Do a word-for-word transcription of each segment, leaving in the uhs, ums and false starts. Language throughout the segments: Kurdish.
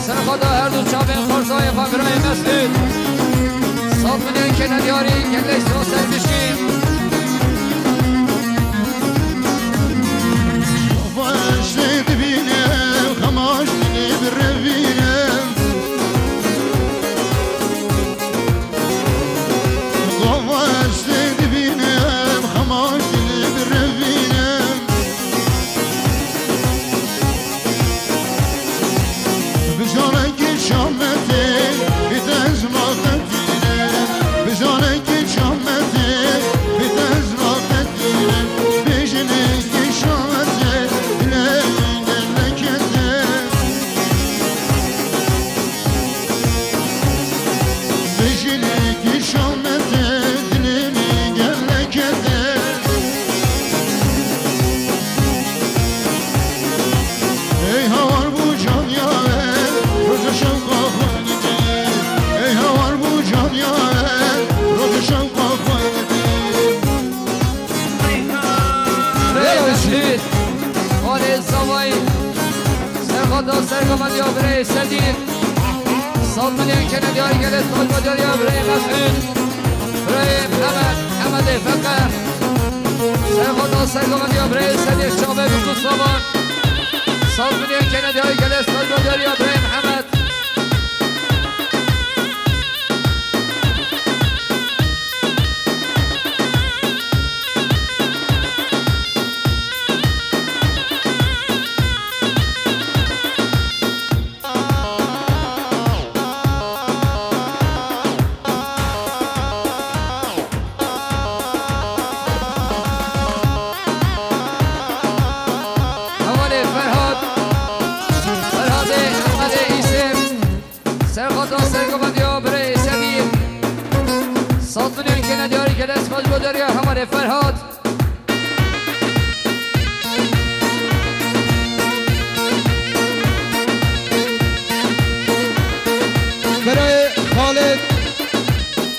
Serxada her du çavên xwerzayê xwe birayê Mesûd. Sed milyon kene diyarî, gelek spas serpişkî. Xweş lê dibînim, xemaş dilê birevînim. Xweş lê dibînim, xemaş dilê birevînim. Bijanekî şametê, bît ez maqetîne. Bijanekî şametê, bît ez maqetîne. Bijanekî şametê, dilê min gelekete. Bijanekî şametê, dilê min gelekete. Ey hawar bû can ya we, roja şewqa xwe didî. Ey hawar bû can ya we, roja şewqa xwe didî. Rê Mesûd, Xalê Zavayî, Serxada sergovendiya birayê Sedîr. Sed milyon kene diyarî gelê spas bo diyariya birayê Mesûd. Birayê Mihemed, Mihemedê Feqe. Serxada sergovendiya birayê Sedîr çavê bi kusavan. Sed milyon kene diyarî gelê spas bo diyariya birayê Mihemed. Hevalê Ferhat, Ferhatê Ehmedê Îsê, Serxada sergovendiya birê Semîr. Sed milyon kene diyarî gelek spas bo diyariya hevalê Ferhat. Birayê Xalid,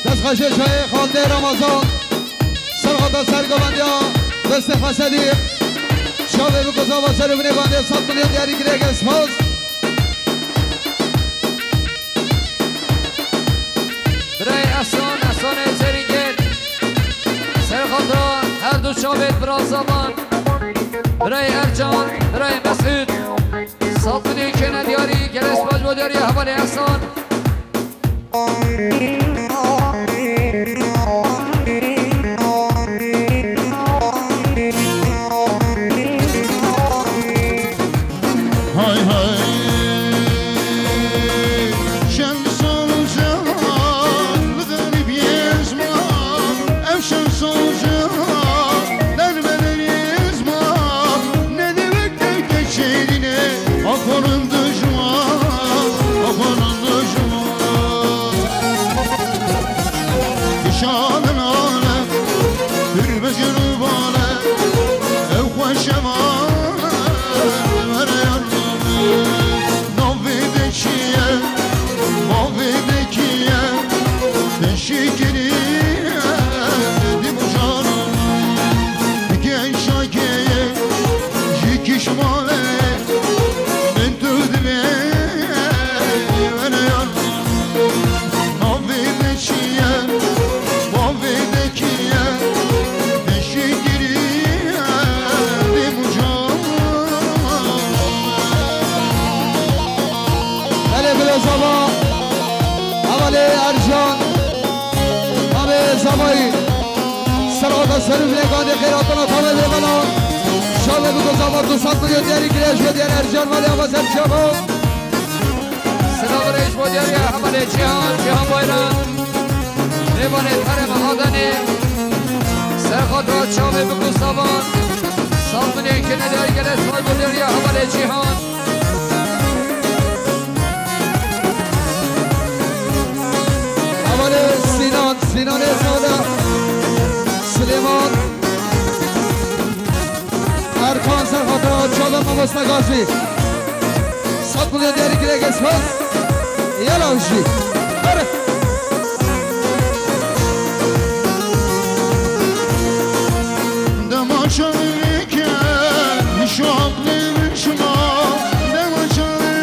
destxweşê çayê Xaldê Ramazan, Serxada sergovendiya destê Xesedî, çavê bi kuzava ser û binê bandê sed milyon diyarî girê gelek spas. Birayê Ehsan, Ehsanê Zêrîngêr. Serxada her du çavêt bira zavan. Birayê Ercan, birayê Mesûd. Sed milyon kene diyarî, gelek spas bo diyariya hevalê Ehsan. Hay hay. Şems olacak, li derî bêzma. Ev şems olacak, derbe derî ezma. Ne demek derke çêdine, akonin dijma, akonin dijma. Kişanin ale, pir bicir û bale, ew xweş e vale, were yar. Navê de çi ye, bavê de kî ye, te şikirî ye, dî bo canan. Dike şakê ye, ji kîş male ye, min tu divê, were yar. Navê de çi ye, bavê de kî ye, te şikirî ye, dî bo canan. Belê Bilo Zava, hevalê Ercan, Abê Zavayî, Serxada serû binê gandê xêr hatina tavê bê bela. Şavê bi ku Zava du sed milyon diyarî girê ji bo diyar Ercan malê ava ser çava. Silav û rêz bo diyariya hevalê Cîhan, Cîhan Bayram. Mêvanê perê me hadanê. Serxada çavê bi ku Zava. Sed milyon kene diyarî gelek spas bo diyariya hevalê Cîhan. Hevalê Sînan, Sînanê Sade, Silêman, Erkan Serxata, çavê mamoste Gazî. Sed milyon diyarî girê gelek spas. Yela jî. Here. Dema çavê ke, nişan Şima dema çavê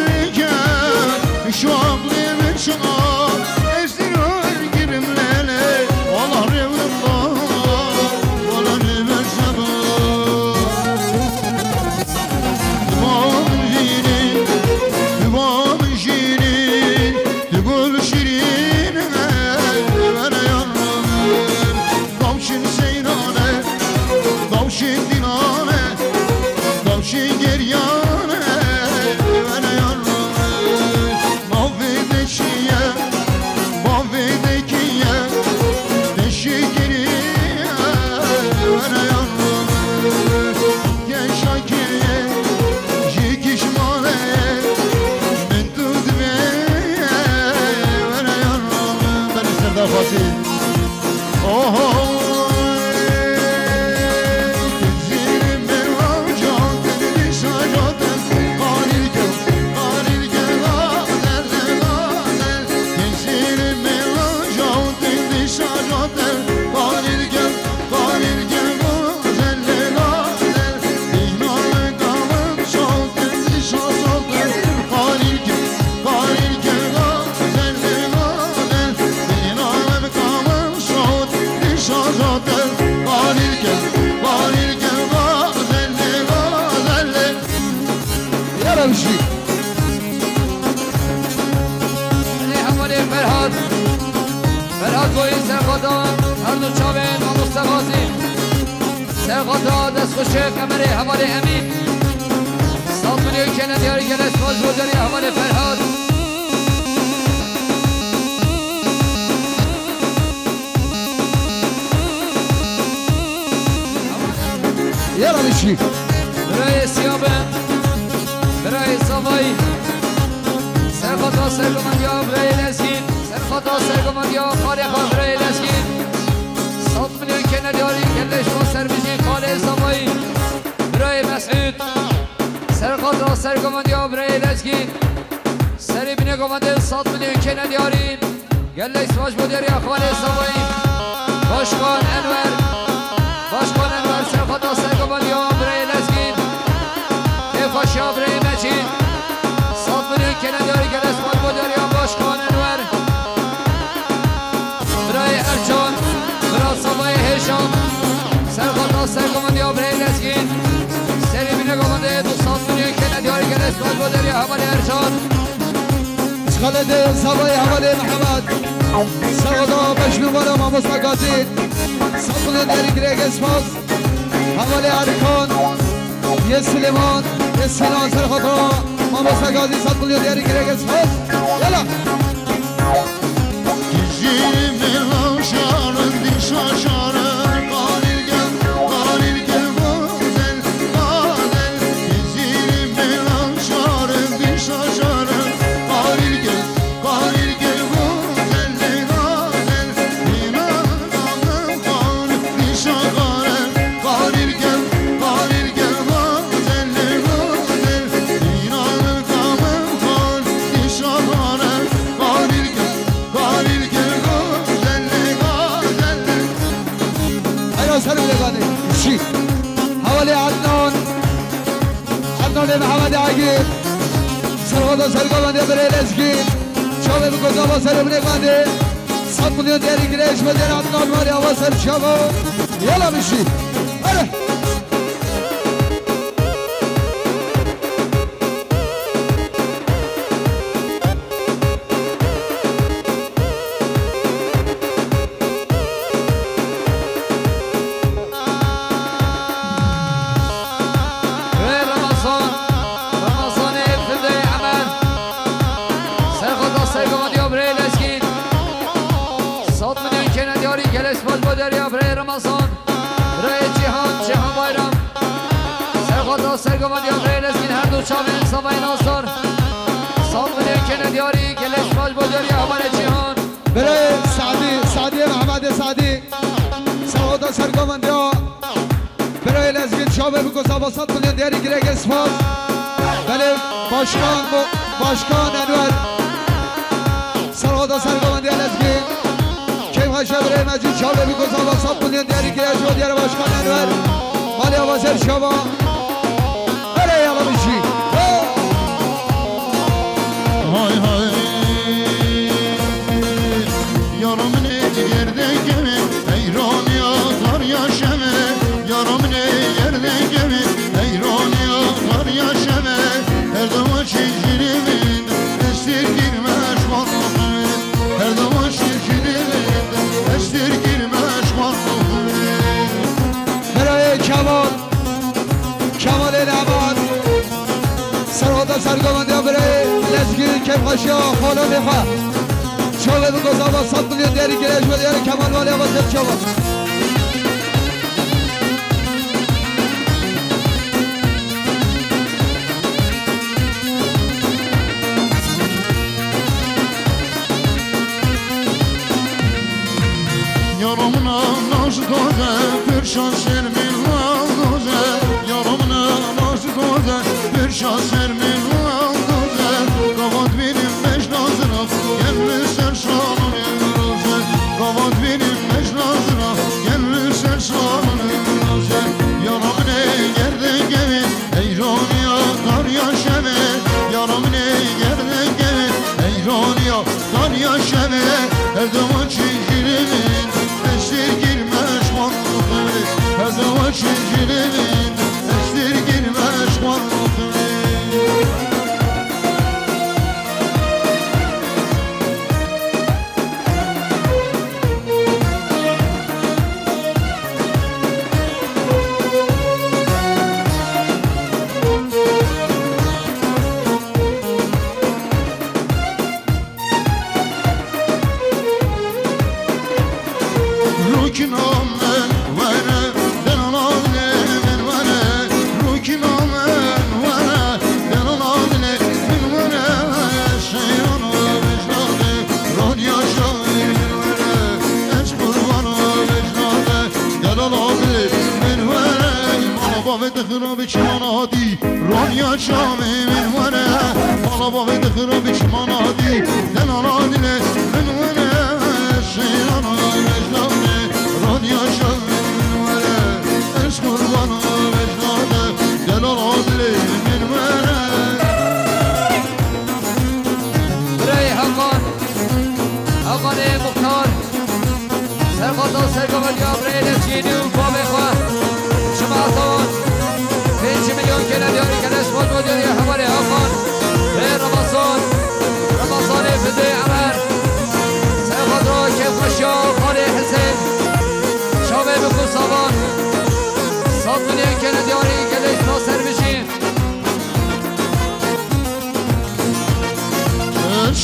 Çavên mamoste Gazî. Serxata destxweşê Qemerê hevalê Emîn. Sed milyon kene diyarî gelek spas bo derya hevalê Ferhat. Yala biçî. Birayê Siyabe. Birayê Zavayî. Serxata sergomandiya birayê Lezgîn. Serxata sergomandiya xalê xwe birayê Lezgîn. Sed milyon kene diyarî gelek spas ser bijî xalê Zavayî. Birayê Mesûd. Serxata sergomandiya birayê Lezgîn. Serê binê govendê sed milyon kene diyarî. Gelek spas bo deriya xalê Zavayî. Başkan Enwer. Başkan Enwer serxata sergomandiya birayê Lezgîn. Kêfxweşiya birayê Mecîd. Sed milyon kene diyarî gelek spas bo deriya Başkan Enwer. Birayê Ercan, bira Zavayê Hêşam. Serxata sergomandiya birayê Lezgîn. Serê binê govendê du sed milyon kene diyarî gelek spas bo deriya hevalê Ercan. Xalidê Zavayê hevalê Mihemed. Serxata beş numara mamosta Gazî. Sed milyon diyarî gelek spas. Hevalê Erkan. Yê Silêman. Yê Sinan serxata. Mamosta Gazî sed milyon diyarî gelek spas. Yala. Heyra ser bile gane. Şî. Hevalê Adnan. Adnanê Mehemedê Agir. Serxata sergomandiya birê Lezgî. Çavê biko zava serê binê gandê. Sed milyon diyarî girê ji me diyar Adnan malê ava ser çava. Yala bişî. Hadi. Wê Remezan, Remezanê Fildeyê Emer. Serxata sergomandiya birê Lezgîn. Sed milyon kene diyarî gelek spas bo deriya birê Remezan. Birayê Cîhan, Cîhan Bayram. Serxata sergomandiya birê Lezgîn her du çavên Zavayê Nazar. Sed milyon kene diyarî gelek spas bo deriya hevalê Cîhan. Birayê Sadî, Sadiyê Mehemedê Sadî. Serxata sergomandiya birayê Lezgîn çavê biko zava sed milyon diyarî girê gelek spas. Belê başkan bo, başkan Enwer. Serxata sergomandiya Lezgîn. Kêfxweşiya birê Mecîd çavê biko zava sed milyon diyarî girê ji bo diyar başkan Enwer. Malê ava ser çava. Erê yala bijî. Hay hay. Yara min ê gerdekê min, heyraniya tarya şevê. Yara min ê gerdekê min, heyraniya tarya şevê. Her dema çî jinê min, ez têr girme ji xwe. Her dema çî jinê min, ez têr girme ji xwe. Birayê Kemal. Kemalê Nemat. Serxata sergomandiya birê Lezgî kêfxweşiya xalanê xwe. Çavê biko zava sed milyon diyarî girê ji me diyarê Kemal malê ava ser çava. Yara min a naş doze, pir şaş ser min a doze. Yara min a naş doze, pir şaş ser min a doze. Gava dibînim mej nazira, gel li ser şanonê roze. Gava dibînim mej nazira, gel li ser şanonê roze. Yara min ê gerdekê min, heyraniya tarya şevê. Yara min ê gerdekê min, heyraniya tarya şevê. Her dema çî jinê min, ez têr girme ji xwe. Her dema çî jinê min, ez têr girme ji xwe. Bavê dixira bi çiman hatî, Ronya çavê min were. Bala bavê dixira bi çiman hatî, delala dilê min were. Şeyrana vecdane, Ronya çavê min were. Ez qurbana vecdane, delala dilê min were. Birayê Hakan, Hakanê Muxtar. Serxata sergovendiya birayê Lezgînî û bavê xwe. Çima Atawan. Pênc milyon kêne diyarî keleş xwe bo diyarî hevalê Hakan. Rê Ramazan. Ramazanê Fidê Emer. Serxata kêfxweşiya xalê Hesên. Çavê Biko Savan. Sed milyon kêne diyarî keleş xwe ser bijî.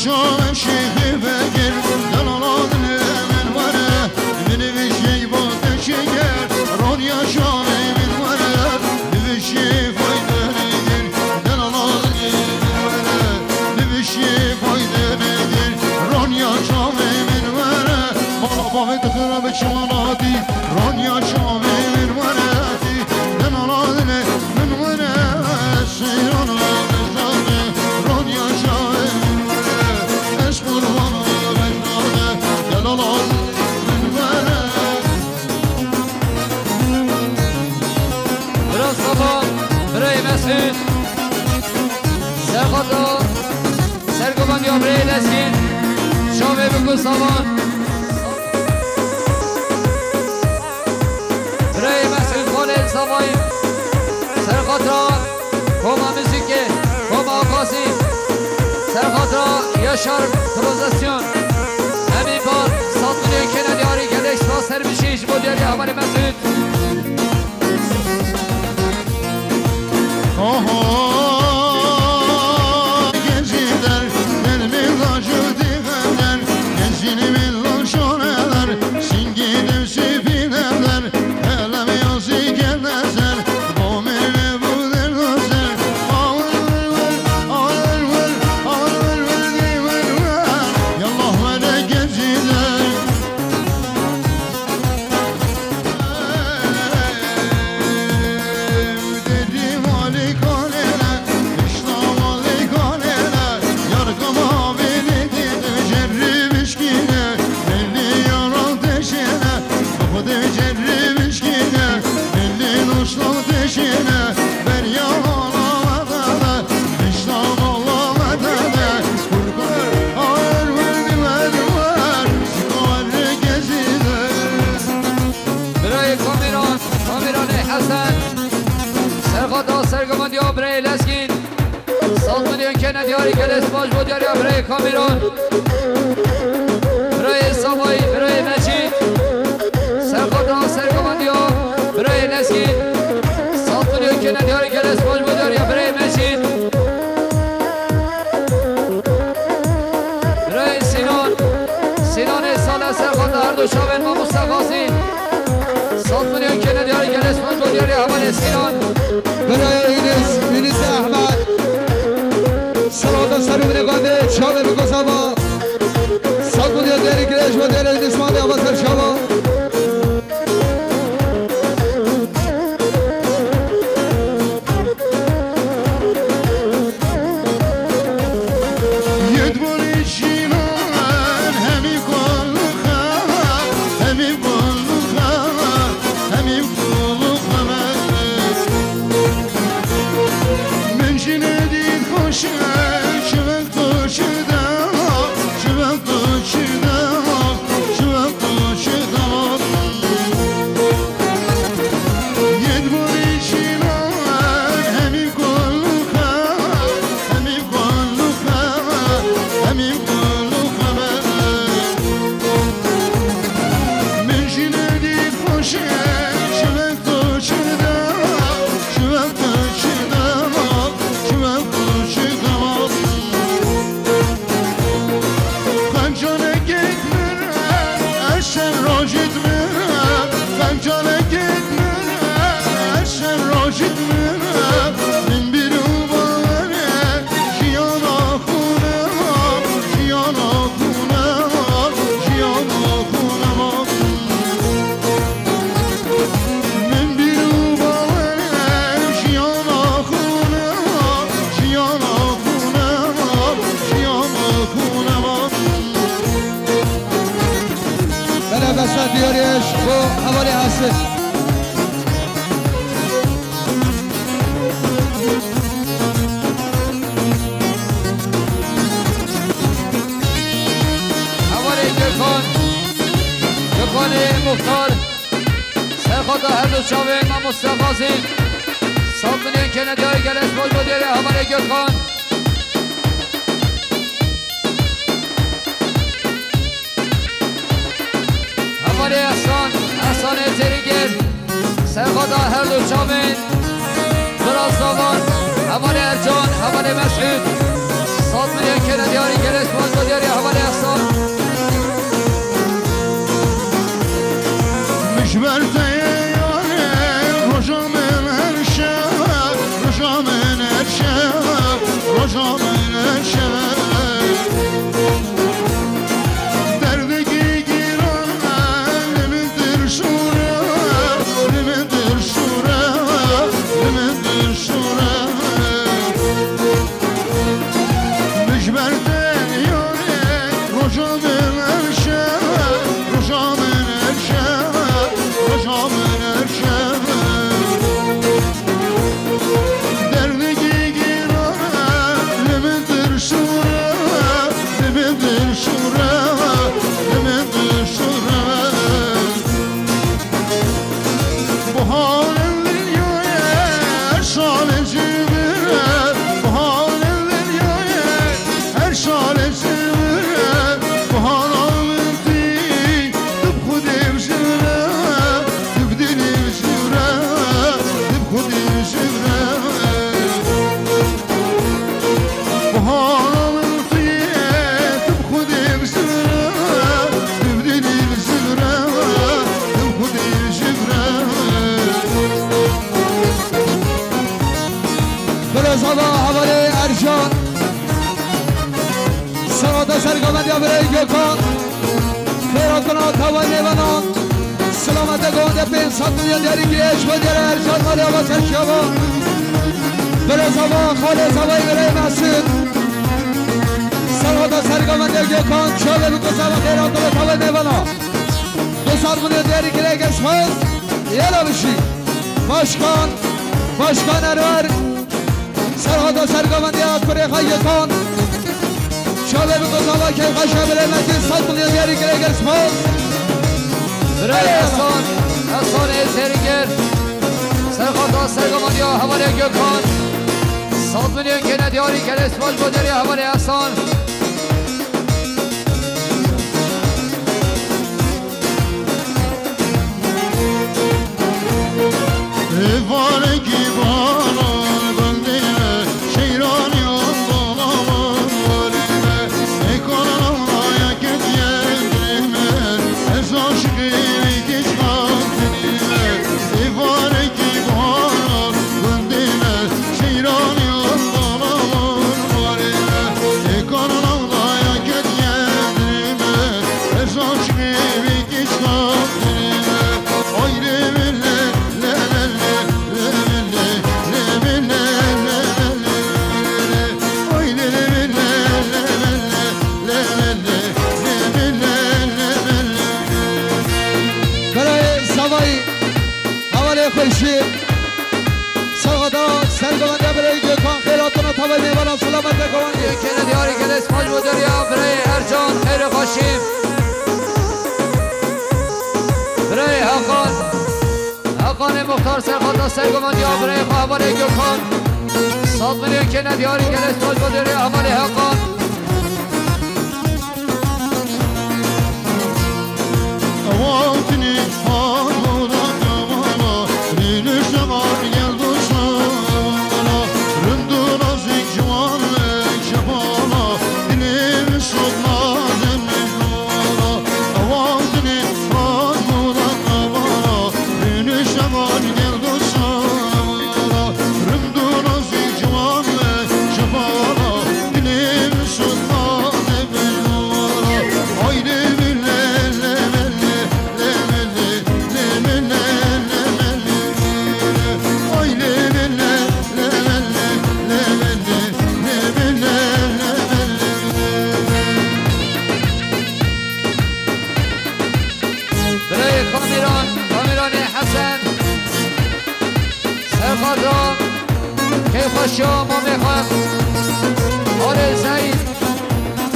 Şaxê şêxê vekir, delala dilê min were, min vijî bo te şeker, Ronya şaxê min were, min vijî fayde negir, delala dilê min were, min vijî fayde negir, Ronya şaxê min were, bala bavê dixira bi çiman hatî, Ronya şaxê min were, delala dilê min were, Şeyrana vecdane, Ronya çavê min were. Ez qurbana vecdane, delala min were. Bira Savan, birayê Mesûd. Serxata, sergovendiya birayê Lezgîn. Çavê Biko Savan. Birayê Mesûd Xalê Savayî. Serxata Koma Muzîkê, Koma Akasî. Serxata Yaşar Prozesyon. Emî Bal, sed milyon kêne diyarî gelêş spas ser bijî ji bo diyarî hevalê Mesûd. Oho, gecî der, dermê lacû dî der, gecî min lacû der, singî dev sîfî der, hele me yazî gel ser, bo min ve bu der ser. Awel, awel, awel, awel, awel, awel, awel, awel. Yallah ve de gecî der. Birayê Kamîran, Kamîranê Hesen, serxata sergovendiya birayê Lezgîn, sed milyon kêne diyarî gelêş spas bo diyariya birayê Kamîran, birayê Savayî, birayê Mecîd, serxata sergovendiya birayê Lezgîn, sed milyon kêne diyarî gelêş spas bo diyariya birayê Mecîd. Birayê Sînan, Sînanê Sale serxata her du çavên mamoste Xazî. Sed milyon kêne diyarî gelêş spas bo diyarî hevalê Sînan. Birayê Yunus, Yunus Ehmed. Serxata serû binê gandê, çavê Biko Savan. Sed milyon diyarî gelêş bo diyarî Yunus Mande ava ser çava. Hevalê Gökhan, Gökhanê Muxtar, serxata her du çavên mamoste Xazî, sed milyon kene diyarî gelek spas bo diyarî hevalê Gökhan. Hevalê Ehsan, Ehsanê Zêrîngêr, serxata her du çavên, bira zavan, hevalê Ercan, hevalê Mesûd, sed milyon kene diyarî gelek spas bo diyarî hevalê Ehsan. Min ji ber te ye yarê, roja min her şev, roja min her şev, roja min her şev. Derdekî giran e, li min dirşûre, li min dirşûre, li min dirşûre. Min ji ber te yarê, roja min her şev, roja min her şev, roja min her şev. Derdekî giran e, li min dirşûre, li min dirşûre, li min dirşûre. Baharê dinyayê her şalê ji vir e, baharê dinyayê her şalê ji vir e, bahara min tî, tu bi xwedê bi ji vir e, tu bi dilê bi ji vir e, tu bi xwedê bi ji vir e. Bahara min tu yê, tu bi xwedê bi ji vir e, tu bi dilê bi ji vir e, tu bi xwedê bi ji vir e. Bira zava hevalê Ercan. Serxata sergovendiya birayê Gökhan. Xêr hatina tavayê mêvanan. Silamete govende pênc sed milyon diyarî kiriye ji bo diyarê Ercan malê ava Serçava. Bira zava, xalê zavayê birayê Mesûd. Serxata sergovendiya Gökhan. Çavê biko zava xêr hatina tavayê mêvanan. Du sed milyon diyarî kiriye Gesmez. Yela bişî. Başkan, Başkan Erwer. Serxata sergovendiya kurê xwe Gökhan. Çavê biko zava keyfa şebilê me kir sed milyon diyarî kire gel spas. Birayê Ehsan, Ehsanê Zêrîngêr. Serxata sergovendiya hevalê Gökhan. Sed milyon kene diyarî gelek spas bo diyarî hevalê Ehsan. Êvarekî baran gundê me, şeyranî Allaman warî me. Ê kanan ya ketiye dilê me, ez aşiqê wî kişkan dilê me. Êvarekî baran gundê me, şeyranî Allaman warî me. Ê kanan ya ketiye dilê me, ez aşiqê wî Birayê Zavayî, hevalê Xurşîd, serxata sergovendiya birayê Gökhan, xêr hatina tavayê mêvanan, selamet ve govendî. Kene diyarî gelek spas bo diyarî birayê Ercan, xêr û xweşî. Birayê Hakan. Hakanê Muxtar serxata sergovendiya birayê xwe hevalê Gökhan. Sed milyon kene diyarî gelek spas bo diyarî hevalê Hakan. Birayê Kamîran, Kamîranê Xweşiya mamê xwe. Alê Zeyd.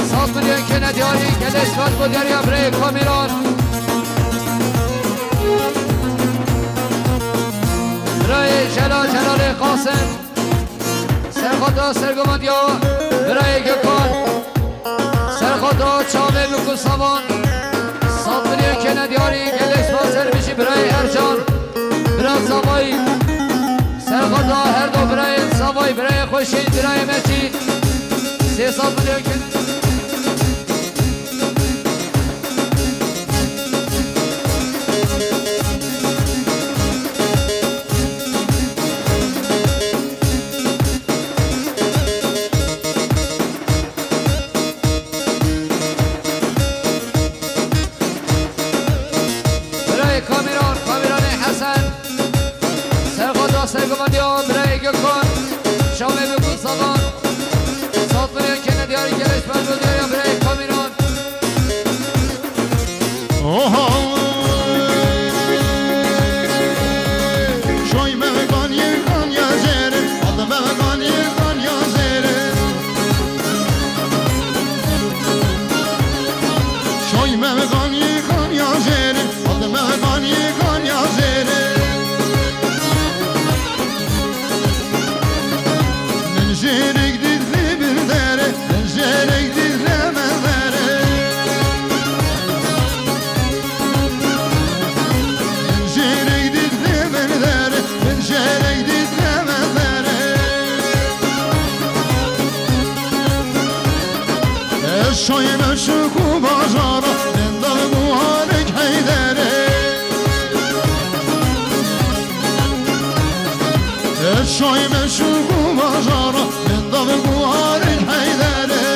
Sed milyon kene diyarî, gelê spas bo diyariya birayê Kamîran. Birayê Celal, Celalê Qasim. Serxota sergomandiya birayê Gökhan. Serxota çavê Miko Savan. Sed milyon kene diyarî, gelê spas ser bijî birayê Ercan. Bira Zavayî. Serxota her do birayê Zavayî, birayê Xweşî, birayê Metî. Sê sed milyon kene. Birayê Kamîran, Kamîranê Hesen. Serxota sergomandiya birayê Gökhan. Çavê Miko Savan. Sed milyon kene diyarî, gelê spas bo diyariya birayê Kamîran. Oha. Şoy me ganî ganî zêre, ad me ganî ganî zêre. Şoy me ganî ganî zêre, ad me ganî ganî zêre. Min jêrek dît lê bin dere, min jêrek dît lê min dere. Min jêrek dît lê min dere, min jêrek dît lê min dere. Ez şoy meşûk û bazara, min dav guharek Heydere. Ez şoy meşûk û bazara, min dav guharek Heydere.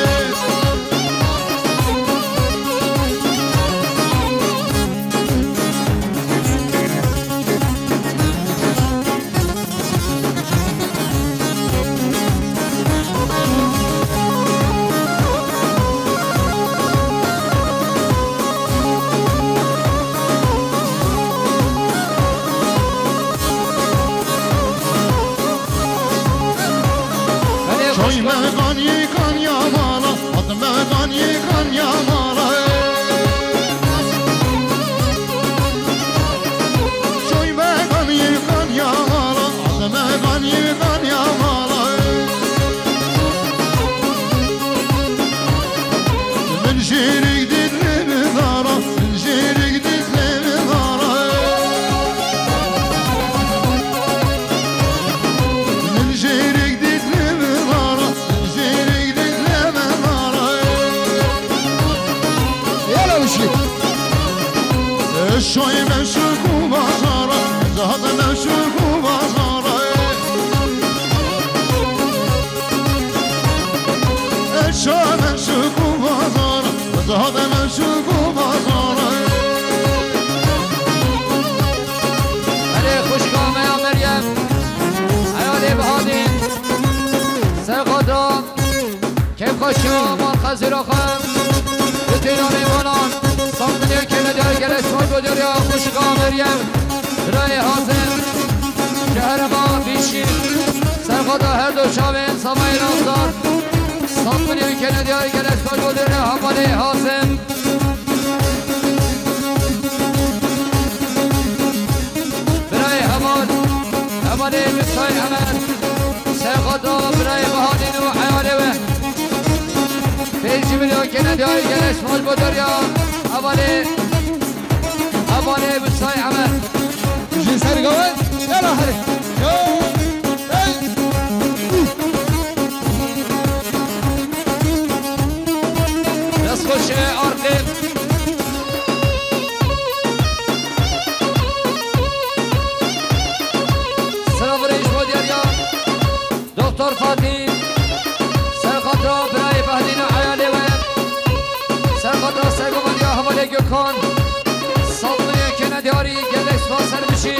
Şoy me ganî ganî mala, hat me ganî ganî mala. Şoy me ganî ganî mala, hat me ganî ganî mala. Min jêrek dît lê min dara, min jêrek dît lê min dara. Min jêrek dît lê min dara, min jêrek dît lê min dara. Yala wişî. Şoy meşûk û bazara, zahat meşûk û bazara. Şoy meşûk û bazara, zahat meşûk û bazara. Erê xwişka me ya Meryem, heyalê Bihadîn, Serxota. Kêfxweşiya malxezîra xwe. Bitîna mêvanan, sed milyon kene diyar gelek spas bo diyariya xwişka Meryem. Birayê Hazim, ji herêma Bîşî. Serxota her du çavên Samayê Nasdar. Sed milyon kene diyar gelek spas bo diyariya hevalê Hazim. Birayê heval, hevalê Misay Emer. Serxota birayê Bahadîn û heyalê we. Pêncî milyon kene diyarî gelek spas bo diyariya hevalê, hevalê Musay Emed. Ji ser gawen, yala herê. Yo, hey. Dest xweş e, Arqê. Sira virêj bo diyariya. Doktor Fatî, serxatra birayê Behdîn û heyalê we, serxatra sergomandiya hevalê Gökhan, sed milyon kene diyarî, gelek spas ser bijî.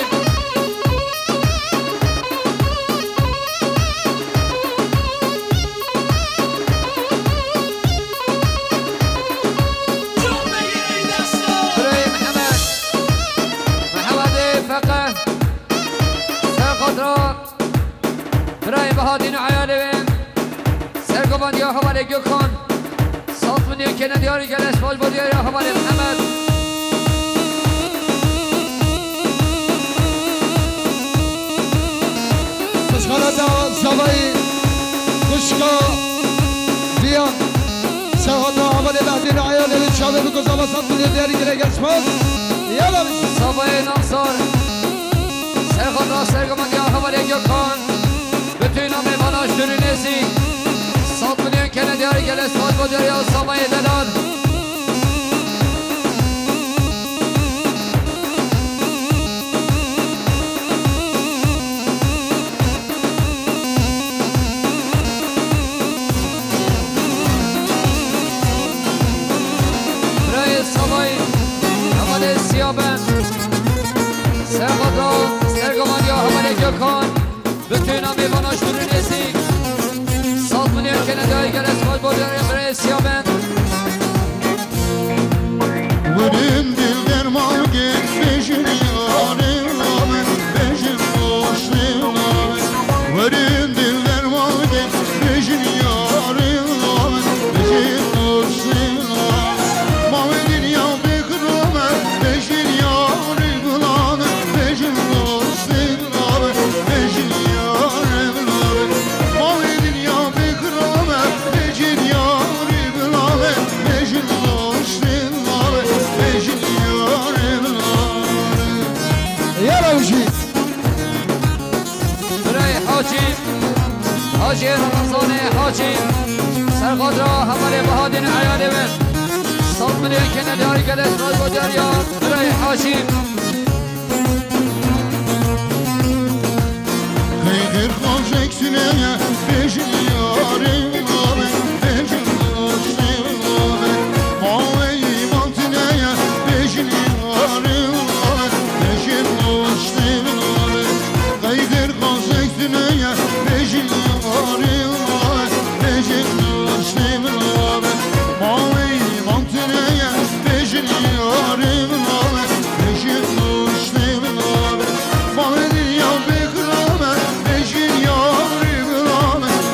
Birayê Mihemed, Mihemedê Feqe, serxatra Birayê Bahadîn û eyalê wê. Sergovan ya hevalê Gökhan. Sat milyon kene diyarî geleş baş bo diyar ya hevalê Mihemed. Xişxala da zavayî xişka Diyan. Serxata hevalê Behdîn û eyalê wê çavê biko zava sat milyon diyarî gele geleş baş. Yala. Zavayê Namsar. Serxata sergovan ya hevalê Gökhan. Bütün amê vana şûrî nêzî. Sat milyon kene diyarî geleş baş bo diyar ya Samayê Delal. Birayê Samayê, hevalê Siyaben. Serxata sergovan ya hevalê Gökhan. Bütün amê vana şûrî nêzî. Sat milyon kene diyarî geleş baş bo diyar ya birayê Siyaben. Werin dil derman ke, bêjin yarê min, bêjin doştê min. Werin dil derman ke, bêjin yarê min, bêjin doştê min. Ma wê dinya bêkiro me, bêjin yarê min, bêjin doştê min. Yala wijî. Birayê Hacî, Hacî Ramazanê Hacî. Serxatra hevalê Bahadîn û eyalê wê. Sat milyon kene diyarî geleş baş bo diyar ya birayê Hacî. Qeydir xalcek sineye, bêjin yarê min, bêjin doştê min. Maweyî mantine ye, bêjin yarê min, bêjin doştê min. Qeydir xalcek sineye, bêjin yarê min, bêjin doştê min. Maweyî mantine ye, bêjin yarê min, bêjin doştê min. Ma wê dinya bêkiro me, bêjin yarê min,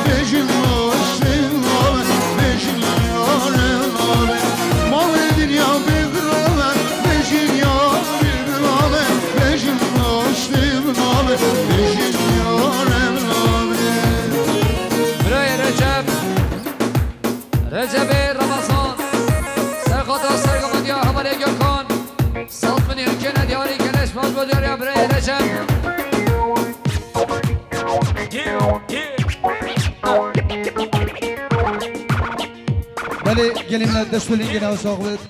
bêjin doştê min, bêjin yarê min. Ma wê dinya bêkiro me, bêjin yarê min, bêjin doştê min, bêjin yarê min. Birayê Recep, Recepê Ramazan, serxata sergovan ya hevalê Gökhan. Sat milyon kene diyarî geleş baş bo diyar ya birayê Recep. Belê gelê min, dest û lingê ne sax bit.